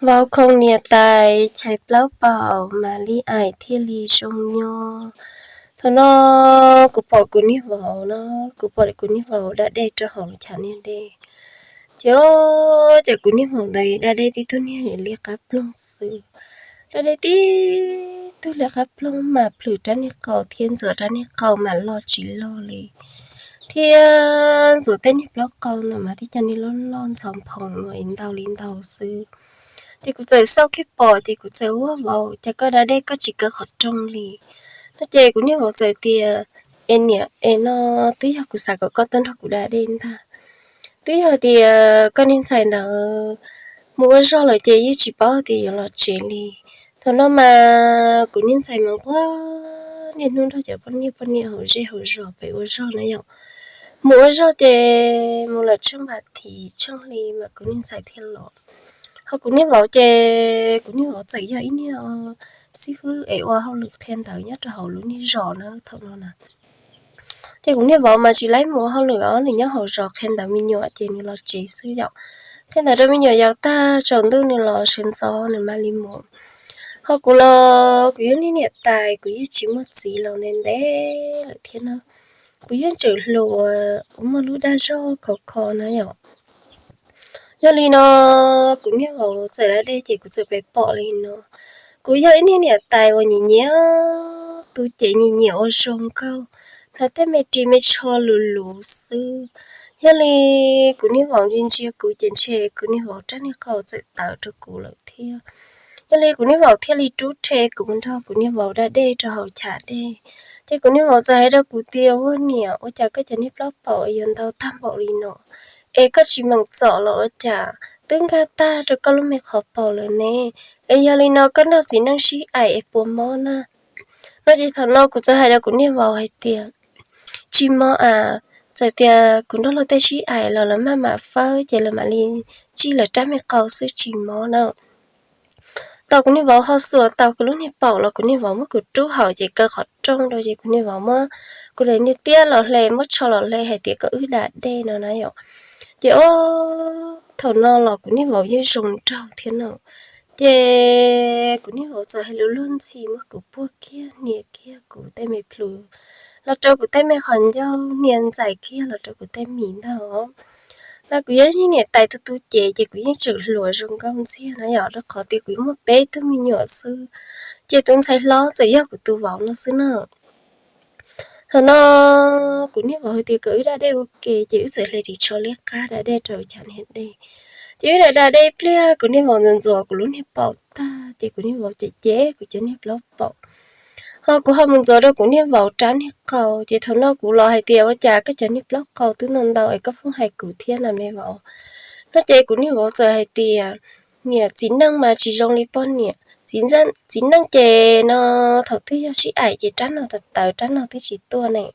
Vauv khoo niam tais chais plaub paum, mam li aim thiaj li zoo nyob. Thaum no kuv pom kuv niag vauv no, kuv pom kuv niag vauv da dej rau hauv chav niag dej. Ces, ces kuv niag vauv ntawd da dej tib tug niag liab qab ploog xwb. Da dej tib tug liab qab ploog mas plhws rab niag qau thiab ntxuav rab niag qau mas loj tsis loj li, thiab ntxuav tej niag plaub qau ntawd mas tib co niag loj loj ntxhov phoom ua ib ntau li ntau xwb. Ces kuv txawm xauj kiag pom ces kuv txawm, Ua vauv, cas koj da dej koj tsis kaw qhov rooj li? No ces kuv niag vauv txawm tias, Es niam, es no twb yog kuv xav kom koj tuaj nrog kuv da dej ntag. Twb yog tias koj niag ntxhais ntawd mus ua zog lawm ces yeej tsis paub tias yuav los tsev li. Thaum no mas kuv niag ntxhais mas nquag niaj hnub nrog cov poj niam, poj niam hauv zej hauv zos pem ua zog na yom. Mus ua zog ces mus lawm tsheej vas thiv tsheej hli mas kuv niag ntxhais thiaj los. Ho kuv niag vauv ces kuv niag vauv txawm yog ib niag xib fwb es ua hauj lwm qhia ntawv nyob rau hauv lub niag zos na thaum no na. Ces kuv niag vauv mas tsis laib mus ua hauj lwm os, nws nyob hauv zos qhia ntawv me nyuam ces nws los tsev xwb yom. Qhia ntawv rau me nyuam yaus tag tsaus ntuj nws los sawv ntxov nws mam li mus. Ho kuv los kuv yog niag niam tais, kuv yeej tsis muaj txiv los ntev ntev lawm thiab na. Kuv yeej tseem hluas, kuv muaj lub dag zog khov kho na yom. Yog li no, kuv niag vauv txawm da dej ces kuv txawm pem pom li no. Kuv yog ib niag niam tais uas nyiam nyiam tu cev, nyiam nyiam ua zoo nkauj, hnav tej me ris me tsho luv luv xwb. Yog li kuv niag vauv ntsia ntsia kuv ces ntshe kuv niag vauv rab niag qau txawm tawv rau kuv lawm thiab. Yog li kuv niag vauv thiaj li rub rhe kuv mus nrog kuv niag vauv da dej rau hauv chav dej. Ces kuv niag vauv txawm hais rau kuv tias, Ua niam, ua cas koj cov niag plaub paum yuav ntau tag npaum li no? Es koj tsis meem txom los ua cas? Twb nkag tag rau koj lub me qhov paum lawm ne. Es yog li no koj nrog txiv neej sib aim es puas mob na? No ces thaum no kuv txawm hais rau kuv niag vauv hais tias, Tsis mob a, txawm tias kuv nrog luag tej sib aim los lawv maj mam fawb ces lawv mam li tsij lawv rab me qau xwb, tsis mob na. Tau kuv niag vauv ho xuas tau kuv lub niag paum los kuv niag vauv muab kuv rub hauv ces kaw qhov rooj rau ces kuv niag vauv muab kuv daim niag tiab los hle, muab tsho los hle hais tias kom wb da dej no na yom. Ces o, thaum no los kuv niag vauv yeej zoo nraug thiab no. Ces kuv niag vauv txawm hais lus luag ntxhi muab kuv puag kiag, hnia kiag kuv tej me plhu los rau kuv tej me qhov ncauj, hnia ntxais kiag los rau kuv tej mis ntag. Mas kuv yog niag niam tais tu tu cev ces kuv yeej tseem hluas zoo nkauj ntxiag na yom, rau qhov tias kuv muaj peb tug me nyuam xwb, ces tus ntxhais hlob txawm yog kuv tus vauv no xwb na. Thaum no kuv niag vauv hais tias kom wb da dej ua ke ces wb txawm hle ris tsho liab qab da dej rau chav niag dej. Ces wb da da dej pliag kuv niag vauv ntxuav ntxuav kuv lub niag paum tag ces kuv niag vauv cem cem kuv cov niag plaub paum. Ho kuv ho mus ntxuav rau kuv niag vauv rab niag qau ces thaum no kuv los hais tias, Ua cas koj cov niag plaub qau twb ntau ntau es koj pheej hais kuv thiab na me vauv? No ces kuv niag vauv txawm hais tias, Niam, txiv neej mas tsis zoo li poj niam. Txiv neej ces no thaum twg yog sib aim ces rab no tawv tawv, rab no twb tsis tuaj ne.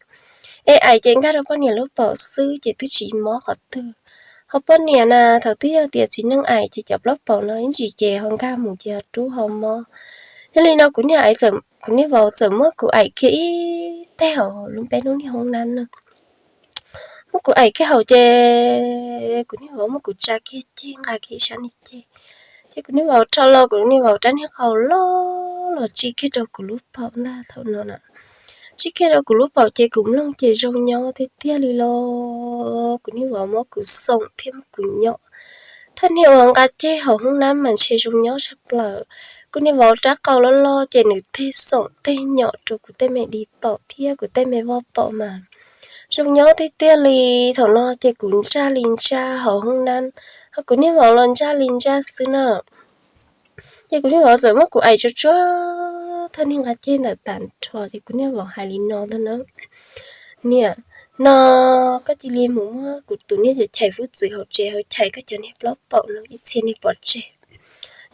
Es aim ces nkag rau poj niam lub paum xwb ces twb tsis mob qhov twg. Ho poj niam na, thaum twg yog tias txiv neej aim ces cov plaub paum no ib ntsis ces ho nkag mus ces ho rub ho mob. Yog li no kuv niag, kuv niag vauv txawm muab kuv aim kiag ib teg hauv lub, peb lub niag hoob nab na. Muab kuv aim kiag hauv ces kuv niag vauv muab kuv tsa kiag ceg, nqa kiag ib sab niag ceg. Ces kuv niag vauv rho los kuv niag vauv rab niag qau loj los tsij kiag rau kuv lub paum ntag thaum no na. Tsij kiag rau kuv lub paum ces kuv mloog ces zoo nyob tiag tiag li los kuv niag vauv muab kuv xoom thiab muab kuv nyom. Thaj niag uas nqa ceg hauv hoob nab mas ntshe zoo nyob tshaj plaws. Kuv niag vauv rab qau loj loj ces nws tej xoom tej nyom rau kuv tej me di paum thiab kuv tej me voj paum mas zoo nyob tiag tiag li. Thaum no ces kuv ntsaj li ntsaj hauv hoob nab, ho kuv niag vauv los ntsaj li ntsaj xwb na. Ces kuv niag vauv txawm muab kuv aim tsuag tsuag thaj niag nqa ceg ntawm tag nrho ces kuv niag vauv hais li no ntag na, Niam, no koj cia li mus muab kuv tus niag cov chais hwj txwv hauv tsev hauv chais koj cov niag plaub paum no ib txhia niag pov tseg.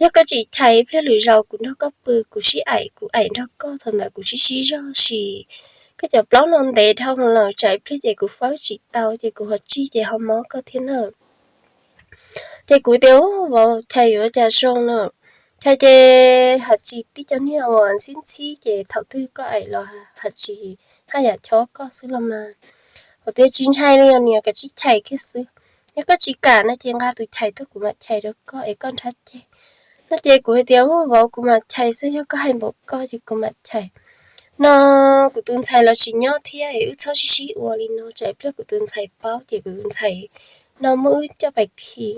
Yog koj tsis chais ib pliag lwm zaus kuv nrog koj pw kuv sib aim kuv aim nrog koj thaum ntawd kuv sib sib zog sis koj cov plaub no ntev dhau lawm tsam ib pliag ces kuv fawb tsis tau ces kuv ho tsij ces ho mob koj thiab na. Ces kuv tias, Vauv, chais yuav cas zoo na, chais ces haj tsis tib cov niag uas ntxhib ntxhib ces thaum twg koj aim los haj tsis haj yam chob koj xwb los mas. Kuv tias, Tsis ntshai li os niam, koj tsij chais kiag xwb. Yog koj tsis kam no ces nqa tus chais tuaj kuv mam chais rau koj es koj nrhab ceg. No ces kuv hais tias, Ub, vauv, kuv mam chais xwb, yog koj hais npaum ko ces kuv mam chais. No kuv tus ntxhais los tsis nyob thiab es wb txhob sib sib ua li no, tsam ib pliag kuv tus ntxhais paub ces kuv tus ntxhais no muab wb coj pais khi.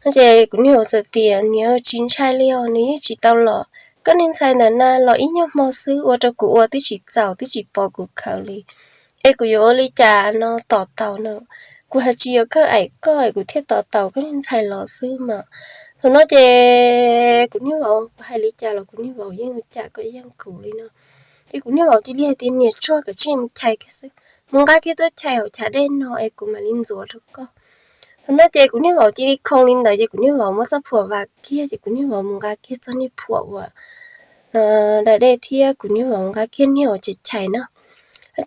No ces kuv niag vauv txawm tias, Niam, tsis ntshai li os, nws yeej tsis tau los. Koj niag ntxhais ntawm na los ib nyuag hmo xwb ua rau kuv ua twb tsis txaus twb tsis pom kuv khaws li. Es kuv yuav ua li cas no tos taus no? Kuv hais tsis yuav kawg aim koj es kuv thiaj tos taus koj niag ntxhais los xwb mas. Thaum no ces kuv niag vauv, kuv hais li cas los kuv niag vauv yeej ua cas kom yeej kuv li no. Ces kuv niag vauv cia li hais tias, Niam, tsuag kom tsij mus chais kiag xwb, mus nqa kiag tuaj chais hauv chav dej no es kuv mam li ntxuav rau koj. Thaum no ces kuv niag vauv cia li khoo li ntawd ces kuv niag vauv muab txoj phuam vam kiag ces kuv niag vauv mus nqa kiag txoj niag phuam uas da dej thiab kuv niag vauv nqa kiag niag uas chais chais no.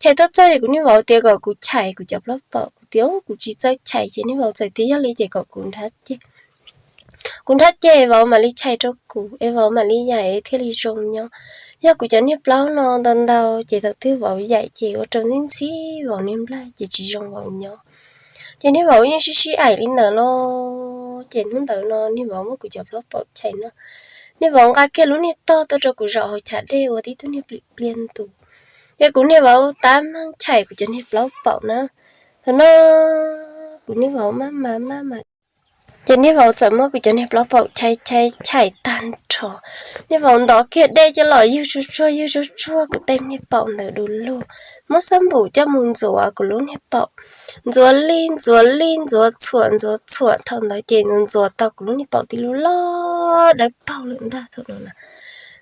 Chais tuaj txog ces kuv niag vauv tias kom kuv chais kuv cov plaub paum, kuv tias kuv tsis txawj chais ces niag vauv txawm tias yog li ces kom kuv nrhab ceg. Kuv nrhab ceg vauv mam li chais rau kuv es vauv mam li yaim thiaj li zoo nyob. Yog kuv cov niag plaub no ntau ntau ces thaum twg vauv yaim ces ua rau ntxhib ntxhib vauv niag nplaig ces tsis zoo vauv nyob. Ces niag vauv yeej sib sib aim li ntawd los ces hnub ntawd no niag vauv muab kuv cov plaub paum chais no. Niag vauv nqa kiag lub niag tog tuaj rau kuv zaum hauv chav dej ua tib tug niag plim pliag ntus. Ces kuv niag vauv tab meeg chais kuv cov niag plaub paum na. Thaum no kuv niag vauv maj mam maj mam ces niag vauv txawm muab kuv cov niag plaub paum chais chais chais tag nrho. Niag vauv ntov kiag dej coj los ywg tsuag tsuag ywg tsuag tsuag kuv tej niag paum ntawd du lug, muab xab npum coj mus ntxuav kuv lub niag paum. Ntxuav li ntxuav li ntxuav txhuam ntxuav txhuam thaum ntawd ces ntxuav ntxuav tau kuv lub niag paum tib lub loj dawb paug lawm ntag thaum no na.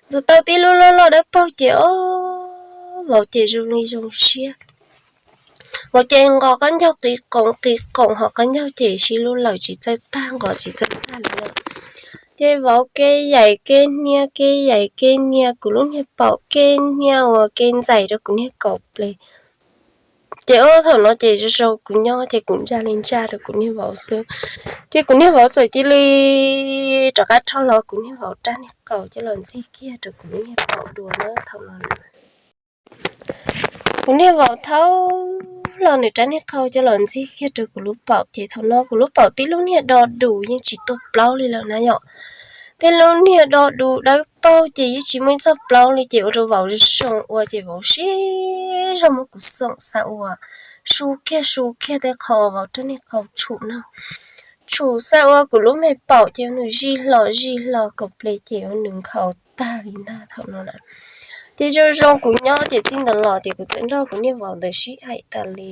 Ntxuav tau tib lub loj loj dawb paug ces o, vauv ces zoo li zoo siab. Vauv ces nqos qaub ncaug qis qoos qis qoos hos qaub ncaug ces sib lub lawm tsis txawj tag nqos tsis txawj tag li no. Ces vauv kev yaim kev hnia kev yaim kev hnia kuv lub niag paum kev hnia uas kev ntxais rau kuv niag kaum ples. Ces o thaum no ces zoo zoo kuv nyob ces kuv ntsa li ntsa rau kuv niag vauv xwb. Ces kuv niag vauv txawm cia li rov qab rho hlo kuv niag vauv rab niag qau coj los ntxig kiag rau kuv lub niag paum dua na thaum no. Kuv niag vauv thau hlo nws rab niag qau coj los ntxig kiag rau kuv lub paum ces thaum no kuv lub paum tib lub niag do dus yeej tsis tuaj plaub li lawm na yom. Tib lub niag do dus dawb paug ces yeej tsis muaj ib txoj plaub li ces ua rau vauv zoo ua ces vauv siab zog muab kuv xoom xa ua, su kiag su kiag tej qho vauv rab niag qau tshum no. Tshum xa ua kuv lub me paum ces nws zij hlo zij hlo kaum ples ces ua nws nkhaus tag li ntag thaum no na. Ces zoo zoo kuv nyob ces txij ntawd los ces kuv txawm nrog kuv niag vauv ntawd sib aim tas li.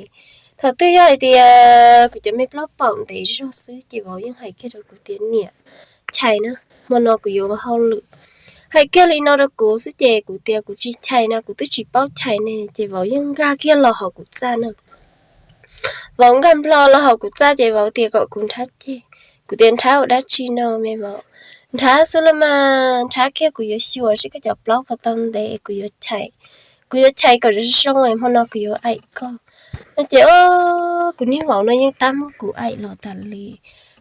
Thaum twg yog hais tias kuv cov me plaub paum ntev zog xwb ces vauv yeej hais kiag rau kuv tias niam, chais na, hmo no kuv yuav ua hauj lwm. Hais kiag li no rau kuv xwb ces kuv tias kuv tsis chais na, kuv twb tsis paub chais ne ces vauv yeej nkag kiag los hauv kuv txaj na. Vauv nkag nplo los hauv kuv txaj ces vauv tias kom kuv nrhab ceg. Kuv tias nrhab ua dab tsi no me vauv? Nrhab xwb los mas, nrhab kiag kuv yuav xyuas seb koj cov plaub puas tau ntev es kuv yuav chais. Kuv yuav chais kom zoo zoo es hmo no kuv yuav aim koj. No ces o, kuv niag vauv no yeej tab muab kuv aim los tas li.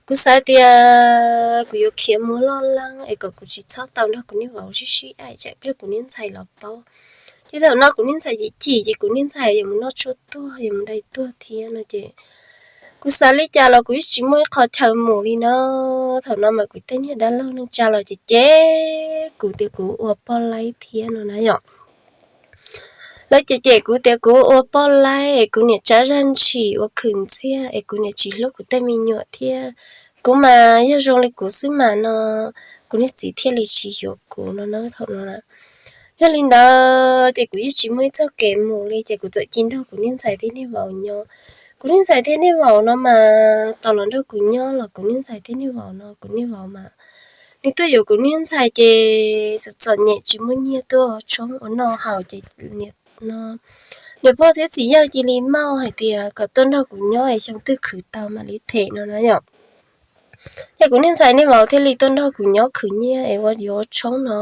Kuv xav tias kuv yuav khiav mus loj leeb es kom kuv tsis txhob tau nrog kuv niag vauv sib sib aim tsam pliag kuv niag ntxhais los paub. Ces thaum no kuv niag ntxhais chim chim ces kuv niag ntxhais yuav mus noj tshuaj tuag yuav mus dai tuag thiab no ces kuv xav li cas los kuv yeej tsis muaj ib qho chaw mus li no. Thaum no mas kuv tej niag dab laug neej tsa los ces cem kuv tias kuv ua poj laib thiab no na yom. Lawv cem cem kuv tias kuv ua poj laib es kuv niam tsab zaj ntshis ua khwv ntxiag es kuv niam tsis hlub kuv tej me nyuam thiab. Kuv mas yog zoo li kuv xwb mas no kuv niag txiv thiaj li tsis yuav kuv no na thaum no na. Yog li ntawd ces kuv yeej tsis muaj ib txoj kev mus li ces kuv txawm cia nrog kuv niag ntxhais thiab niag vauv nyob. Kuv niag ntxhais thiab niag vauv no mas tau los nrog kuv nyob los kuv niag ntxhais thiab niag vauv no kuv niag vauv mas nws tuaj yuav kuv niag ntxhais ces txom txom nyem tsis muaj nyiaj tuaj tshoob ua noj haus ces niam pog thiab txiv yawg cia li maj hais tias kom tuaj nrog kuv nyob es xyoo twg khwv tau mam li them no na yom. Ces kuv niag ntxhais niag vauv thiaj li tuaj nrog kuv nyob khwv nyiaj es ua yuav ua tshoob no.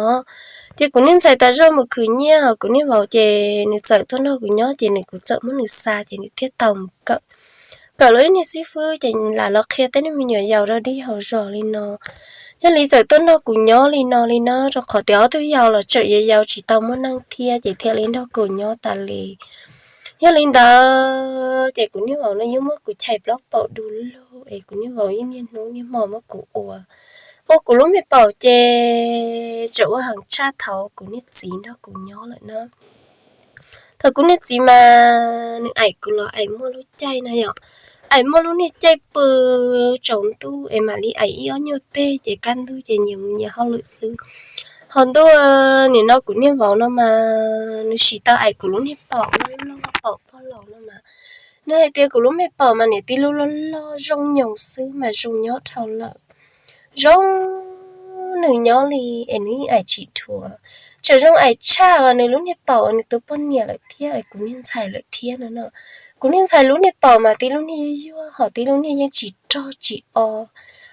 Ces kuv niag ntxhais tas zog mus khwv nyiaj ho kuv niag vauv ces nws txawm tuaj nrog kuv nyob ces nws kuv txawm muab nws xa ces nws thiaj tau mus kawm. Kawm los ib niag xib fwb ces lam los qhia tej niag me nyuam yaus rau dib hauv zos li no. Yog li txawm tuaj nrog kuv nyob li no li no rau qhov tias ob tug yau los tseem yau yau tsis tau muaj neej thiab ces thiaj li nrog kuv nyob tas li. Yog li ntawd ces kuv niag vauv no yeej muab kuv chais plaub paum du lug es kuv niag vauv yeej niaj hnub niaj hmo muab kuv ua. Ua kuv lub me paum ces tseem ua heev tshaj thaum kuv niag txiv nrog kuv nyob lawm na. Thaum kuv niag txiv mas nws aim kuv los aim muaj lub caij na yom, aim muaj lub niag caij pw tsaus ntuj es mam li aim ib ob nyuag teg ces kaj ntug ces nyias mus nyias hauj lwm xwb. Ho ntuj, nim no kuv niag vauv no mas nws sim tau aim kuv lub niag paum loj loj paum pog laus no mas, nws hais tias kuv lub me paum mas niam tij lub loj loj zoo nyoos xwb mas zoo nyob dhau lawm. Zoo nws nyob li es nws yeej aim tsis dhuav. Tseem zoo aim tshaj nws lub niag paum nws tus poj niam lawm thiab kuv niag ntxhais lawm thiab no no. Kuv niag ntxhais lub niag paum mas tib lub niag yuag yuag ho tib lub niag yeej tsis rog tsis o,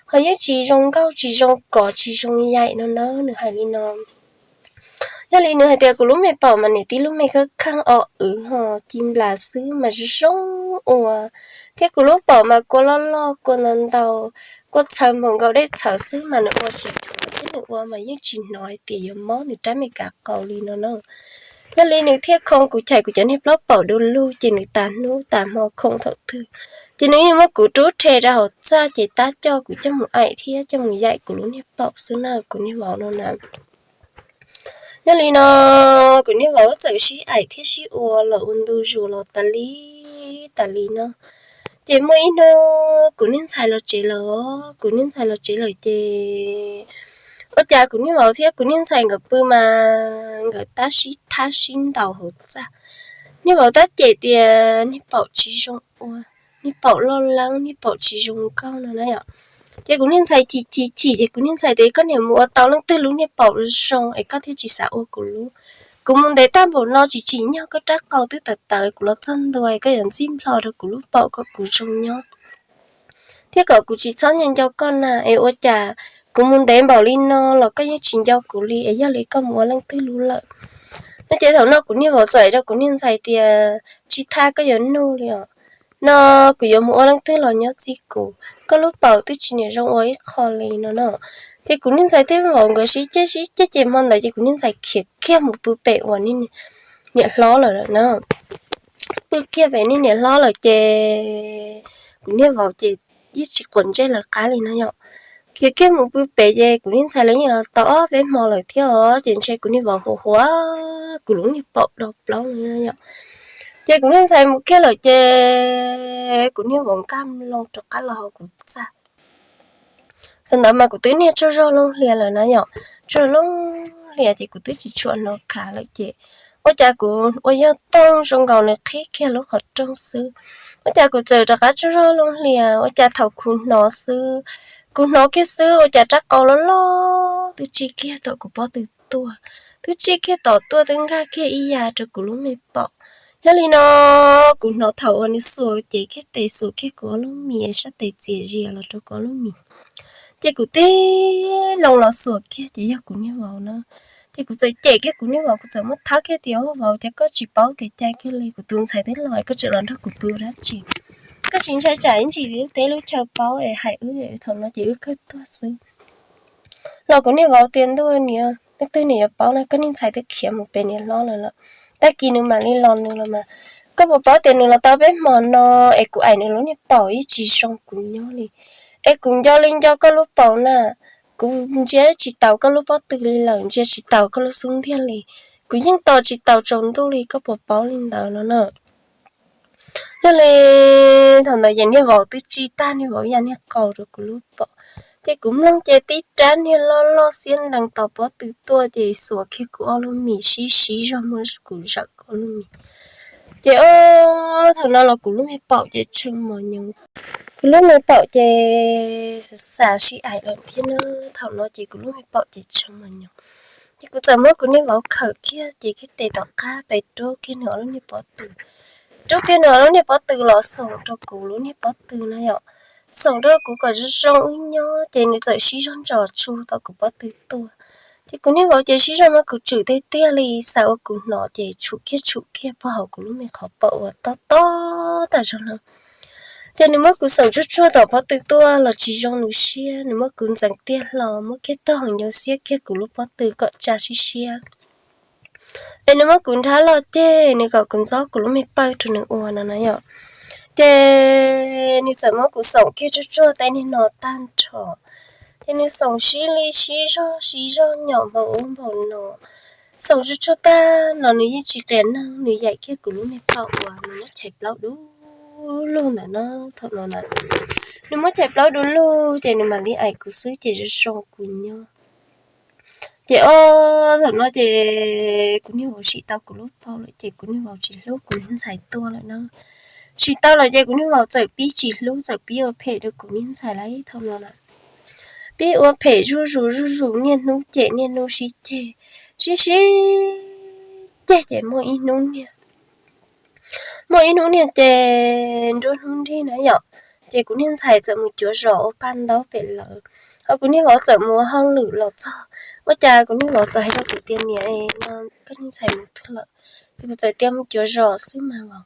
ho yeej tsis zoo nkauj tsis zoo kov tsis zoo yaim no na, nws hais li no. Yog li nws hais tias kuv lub me paum mas niam tij lub me khab kheej o wv ho ci nplas xwb mas zoo zoo ua, thiab kuv lub paum mas kua loj loj kua ntau ntau, kua txhawv npaum nkaus dej txhawv xwb mas nws ua tsis thuav thiab nws ua mas yeej tsis hnov hais tias yuav mob nws rab me kav qaus li no na. Yog li nws thiaj khoo kuv chais kuv cov niag plaub paum du lug ces nws tas hnub tas hmo khoo thaum twg ces nws yeej muab kuv rub rhe rau hauv txaj ces tab coj kuv coj mus aim thiab coj mus yaim kuv lub niag paum xwb na kuv niag vauv no na. Yog li no, kuv niag vauv txawm sib aim thiab sib ua los ua ntu zus los tas li tas li no. Ces muaj ib hnub kuv niag ntxhais los tsev lawm, kuv niag ntxhais los tsev lawm ces ua cas kuv niag vauv thiab kuv niag ntxhais nkawd pw mas nkawd tab sib thab sib ntaus hauv txaj. Niag vauv tab cem tias niag paum tsis zoo ua, niag paum loj leeb, niag paum tsis zoo nkauj no na yom. Ces kuv niag ntxhais chim chim chim ces kuv niag ntxhais tias koj niam mus ua tau leej twg lub niag paum zoo es koj thiaj tsis xav ua kuv lub. Kuv mus ntev tag npaum no tsis tsim nyog koj rab qau twb tawv tawv, kuv los txog ntua koj yuav ntxig nplho rau kuv lub paum kom kuv zoo nyob thiab kom kuv tsis txhob nco nco koj na es ua cas kuv mus ntev npaum li no los koj yeej tsis nco kuv li es yog li koj mus ua leej twg lub lawm. No ces thaum no kuv niag vauv txawm rau kuv niag ntxhais tias tsis thaj koj yuav nug li os. No kuv yuav mus ua leej twg los nyob txij kuv, koj lub paum twb tsis niam zoo ua ib qho li no no. Ces kuv niag ntxhais thiab vauv nkawd sib ceg sib ceg ces hmo ntawd ces kuv niag ntxhais khiav kiag mus pw pem uas niam hlob lawm na. Pw kiag pem niag niam hlob lawm ces kuv niag vauv ces yeej tsis quav ntsej lawv qab li no yom. Khiav kiag mus pw pem ces kuv niag ntxhais lawv yeej los tau ob peb hmo lawm thiab os ces ntshe kuv niag vauv hu hu kuv lub niag paum do plaub no yom. Ces kuv niag ntxhais mus kiag lawm ces kuv niag vauv nkag loo rov qab los hauv kuv txaj. Thaum ntawd mas kuv twb niag tsaug zog looj hlias lawm na yom, tsaug zog looj hlias ces kuv twb tsis tshua hnov khav lawm ces ua cas kuv ua yog tooj zoo nkaus nws qhib kiag lub qhov rooj xwb. Ua cas kuv txawm rov qab tsaug zog looj hlias, ua cas thaum kuv hnov xwb, kuv hnov kiag xwb ua cas rab qau loj loj twb tsij kiag tom kuv pob tw tuaj, twb tsij kiag tom tuaj twb nkag kiag ib yam rau kuv lub me paum. Yog li no kuv hnov thaum uas nws xuas ces kiag tes xuas kiag kuv ob lub mis sab tes txias zias los rau kuv ob lub mis. Ces kuv tib loo los xuas kiag ces yog kuv niag vauv na. Ces kuv txawm cem kiag kuv niag vauv, kuv txawm muab thawb kiag tias, Ua vauv, ces koj tsis paub kev cai kiag li, kuv tus ntxhais twb los koj tseem los nrog kuv pw ua dab tsi? Koj tsis ntshai tsam ib ntsis li lub teb lub chaw paub es hais wb, thaum no ces wb kawg tuag xwb. Los kuv niag vauv tias, Ntuj, niam, leej twg niam yuav paub na, koj niag ntxhais twb khiav mus pem niam hlob lawm los, tag kis nws mam li los nws los mas. Koj puas paub tias nws los tau peb hmo no es kuv aim nws lub niag paum yeej tsis zoo kuv nyob li. Es kuv nco li nco koj lub paum na, kuv ntsia tsis taus koj lub pob tw li lawm, ntsia tsis taus koj lub xub ntiag li. Kuv yeej tos tsis taus tsaus ntuj li, koj puas paub li ntawd no na? Yog li thaum ntawd ces niag vauv twb tsij tag niag vauv yam niag qau rau kuv lub paum. Ces kuv mloog ces tib rab niag loj loj xiab nrees tom pob tw tuaj ces xuas kiag kuv ob lub mis sib sib zog muab kuv zawm kuv ob lub mis. Ces o, thaum no los kuv lub me paum ces tshee mos nyoos. Kuv lub me paum ces xav xav sib aim lawm thiab na. Thaum no ces kuv lub me paum ces tshee mos nyoos. Ces kuv txawm muab kuv niag vauv khawm kiag ces kiag tes tom qab pes rub kiag nws ob lub niag pob tw. Rub kiag nws ob lub niag pob tw los xoom rau kuv lub niag pob tw na yom. Xoom rau kuv kom zoo zoo wb nyob ces nws txawm sib zog ntsos tsu tom kuv pob tw tuaj. Ces kuv niag vauv ces sib zog muab kuv tswm tiag tiag li, xav ua kuv hnov ces tshum kiag tshum kiag puag hauv kuv lub me qhov paum uas tob tob tas zog no. Ces nws muab kuv xoom tsuag tsuag tom pob tw tuaj los tsis zoo nws siab, nws muab kuv ntxeev tiag hlo, muab kiag tog hau ncoo xiab kiag kuv lub pob tw kom tsa siab siab. Es nws muab kuv nrhab loj ceg, nws kom kuv ntxob kuv lub me pawg rau nws ua no na yom. Ces nws txawm muab kuv xoom kiag tsuag tsuag tej niag no tag nrho. Ces nws xoom sib li sib zog sib zog nyaum npaum ub npaum no, xoom tsuag tsuag tag los nws yeej tsis qias neeg, nws yaim kiag kuv lub me paum uas nws muab chais plaub du lug ntawm no thaum no na. Nws muab chais plaub du lug ces nws mam li aim kuv xwb ces zoo zoo kuv nyob. Ces o, thaum no ces kuv niag vauv sim tau kuv lub paum lawm ces kuv niag vauv tsis hlub kuv niag ntxhais tuaj lawm na. Sim tau lawm ces kuv niag vauv txawm pib tsis hlub, txawm pib ua phem rau kuv niag ntxhais lawm thaum no na. Pib ua phem zuj zus zuj zus, niaj hnub cem niaj hnub sib ceg, sib sib ceg ces muaj ib hnub niag muaj ib hnub niag ces nruab hnub nrig na yom, ces kuv niag ntxhais txawm mus cuav zos ua paj ntaub pem lawv, ho kuv niag vauv txawm mus ua hauj lwm los txog. Ua cas kuv niag vauv txawm hais rau kuv tias, Niam, koj niag ntxhais mus twg lawm? Ces kuv txawm tias, Mus cuav zos xwb mas vauv.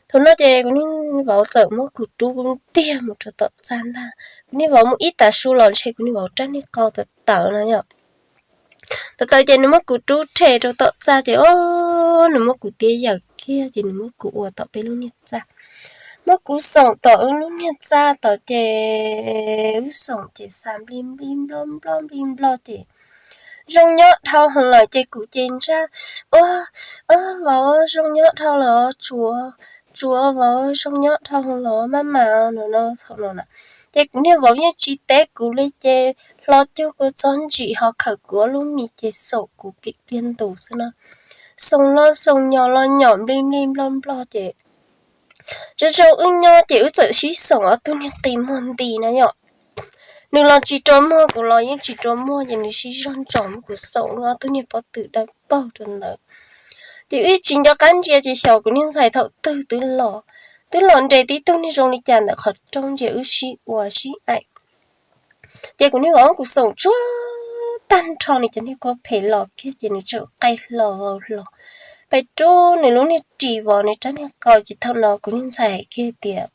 Thaum no ces kuv niag vauv txawm muab kuv rub tiag mus rau tom txaj ntag. Kuv niag vauv mus ib tav su los ntshe kuv niag vauv rab niag qau tawv tawv no yom. Tawv tawv ces nws muab kuv rub rhe rau tom txaj ces o, nws muab kuv tiab yawm kiag ces nws muab kuv ua tom peb lub niag txaj. Muab kuv xoom tom wb lub niag txaj tod ces wb xoom ces xa npli npli nploj nploj npli nploj ces zoo nyob dhau hwv lawm ces kuv ces ntsaj, Ua, vauv zoo nyob dhau lawm, tsuav, tsuav vauv zoo nyob dhau hwv lawm maj mam no no thaum no na. Ces kuv niag vauv yeej tsis teb kuv li ces hlo cuag kua txob ntsim ho khawm kuv ob lub mis ces xoom kuv plim pliag ntus xwb na. Xoom los xoom, nyom los nyom, npli npli nploj nploj ces zoo zoo wb nyob ces wb txawm sib xoom ob tug niag qi muag nti na yom. Nws los tsis rua muag, kuv los yeej tsis rua muag ces nws sib zog ntsos muab kuv xoom wb ob tug niag pob tw dawb paug rau ntawd. Ces wb tsis nco qab ntsia ces xyov kuv niag ntxhais thaum twg twb los, twb los nres tib tug niag zoo li cas ntawm qhov rooj ntsia wb sib ua sib aim. Ces kuv niag vauv muab kuv xoom tsuag tag nrho nws cov niag kua phem los kiag ces nws txawm qaij hlo vau hlo pais rub nws lub niag ris vov nws rab niag qau ces thaum no kuv niag ntxhais hais kiag tias,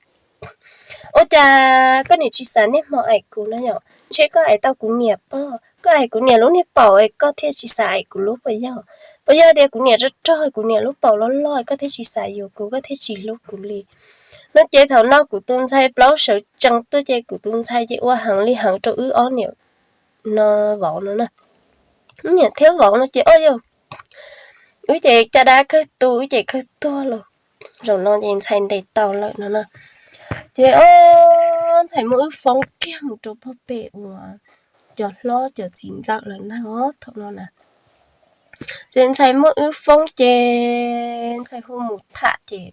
Ua cas koj niam tsis xav niaj hmo aim kuv no yom? Ntshe koj aim tau kuv niam pob, koj aim kuv niam lub niag paum es koj thiaj tsis xav aim kuv lub puas yog? Puas yog tias kuv niam rog rog, kuv niam lub paum loj loj koj thiaj tsis xav yuav kuv, koj thiaj tsis hlub kuv li? No ces thaum no kuv tus ntxhais plaub sawv tsees tuaj ces kuv tus ntxhais ces ua heev li heev rau wb ob niam no vauv no na. Wb niam thiab vauv no ces o yog wb ces caj dab kawg tu, wb ces kawg tuag lawm. Zaum no ces ntxhais ntes tau lawm no na. Ces o, ntxhais muab wb foob kiag mus rau pog pem uas cov hlob cov txiv ntxawm lawm ntag os thaum no na. Ces ntxhais muab wb foob ces ntxhais hu mus tham ces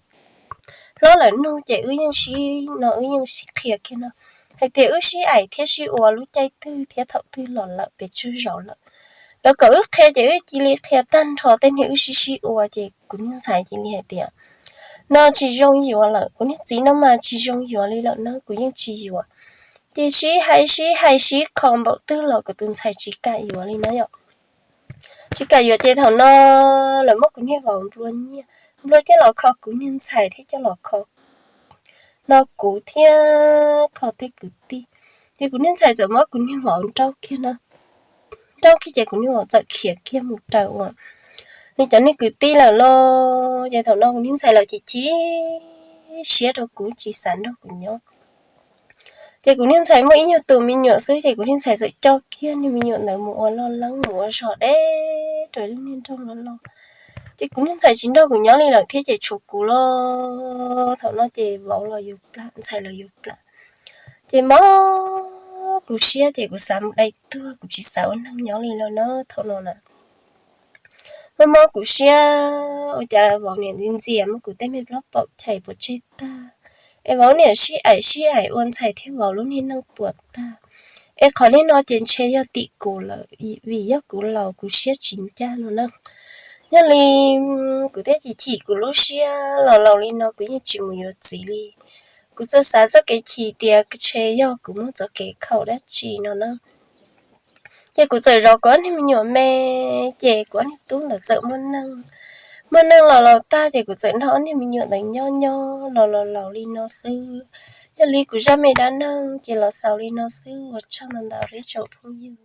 hlob lawv nug ces wb yeej sib no, wb yeej sib qhia kiag no hais tias wb sib aim thiab sib ua lub caij twg thiab thaum twg los lawm pes tsawg zaus lawm. Lawv kom wb qhia ces wb cia li qhia tag nrho tej niag wb sib sib ua ces kuv niag ntxhais cia li hais tias, No tsis zoo yuav lawm, kuv niag txiv no mas tsis zoo yuav li lawm na, kuv yeej tsis yuav. Ces sib hais sib hais sib kho npaum twg los kuv tus ntxhais tsis kam yuav li na yom. Tsis kam yuav ces thaum no lawv muab kuv niag vauv nplua nyiaj, nplua coj los kho kuv niag ntxhais thiab coj los kho no kuv thiab kho tej kwv tij. Ces kuv niag ntxhais txawm muab kuv niag vauv nrauj kiag na. Nrauj kiag ces kuv niag vauv txawm khiav kiag mus raws uas nws cov niag kwv tij lawm los. Ces thaum no kuv niag ntxhais lawv chim chim siab rau kuv tsis xav nrog kuv nyob. Ces kuv niag ntxhais muaj ib nyuag tus me nyuam xwb ces kuv niag ntxhais txawm coj kiag niag me nyuam ntawd mus ua loj leeb mus ua zog deb rau lub niag nroog loj loj. Ces kuv niag ntxhais tsis nrog kuv nyob li lawm thiab ces tshuav kuv los. Thaum no ces vauv los yuav plam, ntxhais los yuav plam. Ces mob kuv siab ces kuv xav mus dai tuag, kuv tsis xav ua neeg nyob li lawm na thaum no na. Mob mob kuv siab ua cas vauv niam ntxias muab kuv tej me plaub paum chais puas tseg tag, es vauv niam sib aim sib aim ua ntxhais thiab vauv lub niag neej puas tag. Es qhov niag no ces ntshe yog tim kuv lawm, vim yog kuv laus kuv siab tsis ncaj no na. Yog li kuv thiaj chim chim kuv lub siab los laus li no kuv yeej tsis mus yuav txiv li. Kuv txawm xav txoj kev chim tias ntshe yog kuv muaj txoj kev khaum dab tsi no na. Ces kuv txawm zov kuv ob niag me nyuam me, ces kuv ob niag tub ntawd txawm muaj neej. Muaj neej los laus tag ces kuv txawm nrog ob niag me nyuam ntawd nyob nyob los los laus li no xwb. Yog li kuv zaj me dab neeg ces los xaus li no xwb, ua tsaug ntau ntau rau ib tsoom phooj ywg.